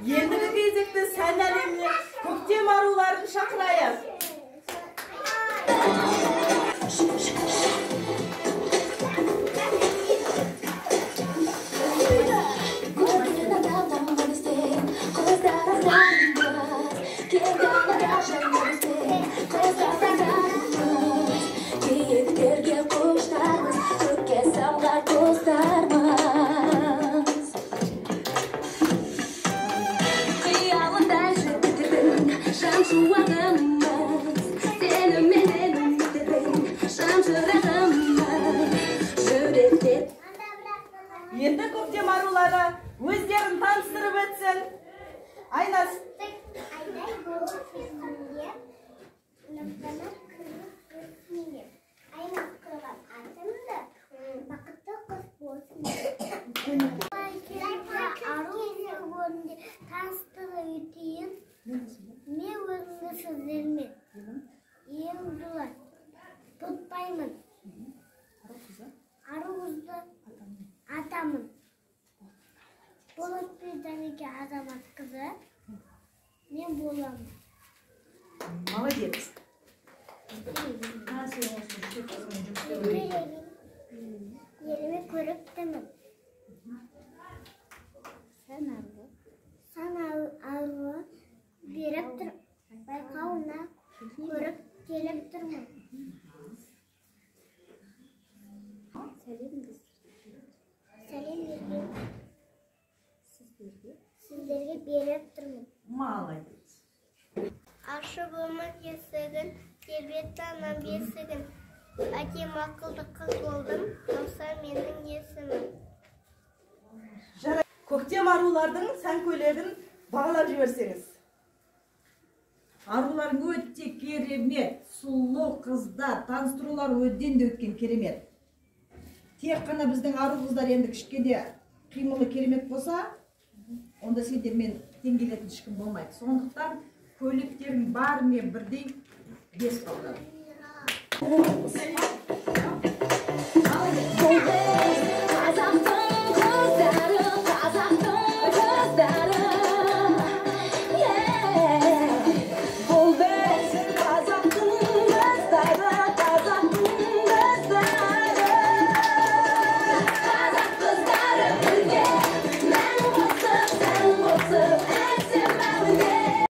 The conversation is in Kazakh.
Ендігі кезекті сән әлеміне көктем аруларын шақырайық. Енді көктем арулары өздерін таныстырып өтсін. Айназ. Айдай болып сезімге, нұрданар күліп өсмеге. Айназ қойған атымды, бақытты қыз болсын. Ару көрінде таныстырып өтейін. Мен өзімді сіздермен ең дұлай тұтпаймын. Ару қызды атамын. Болатбек Дәнеке азамат қызы мен боламын. Молодец. Еліме көріктімін. Сан аруы беріп тұр, байқауына көріп келіп тұрмын. Сәлем сіздерге беріп тұрмын. Молодец. Ашып өмір есігін, тербетті анам бесігін. Әкем ақылды қыз болдым, Мұса менің есімім. Көктем арулардың сән көйлегін бағалап жіберсеңіз. Аруларың өте керемет, сұлу қыздар, таныстырулар өден де өткен керемет. Тек қана біздің ару қыздар енді кішкене қимылы керемет болса, онда сендермен тең келетін ешкім болмайды. Сондықтан көйлектерің барымен бірдей 5 балдан.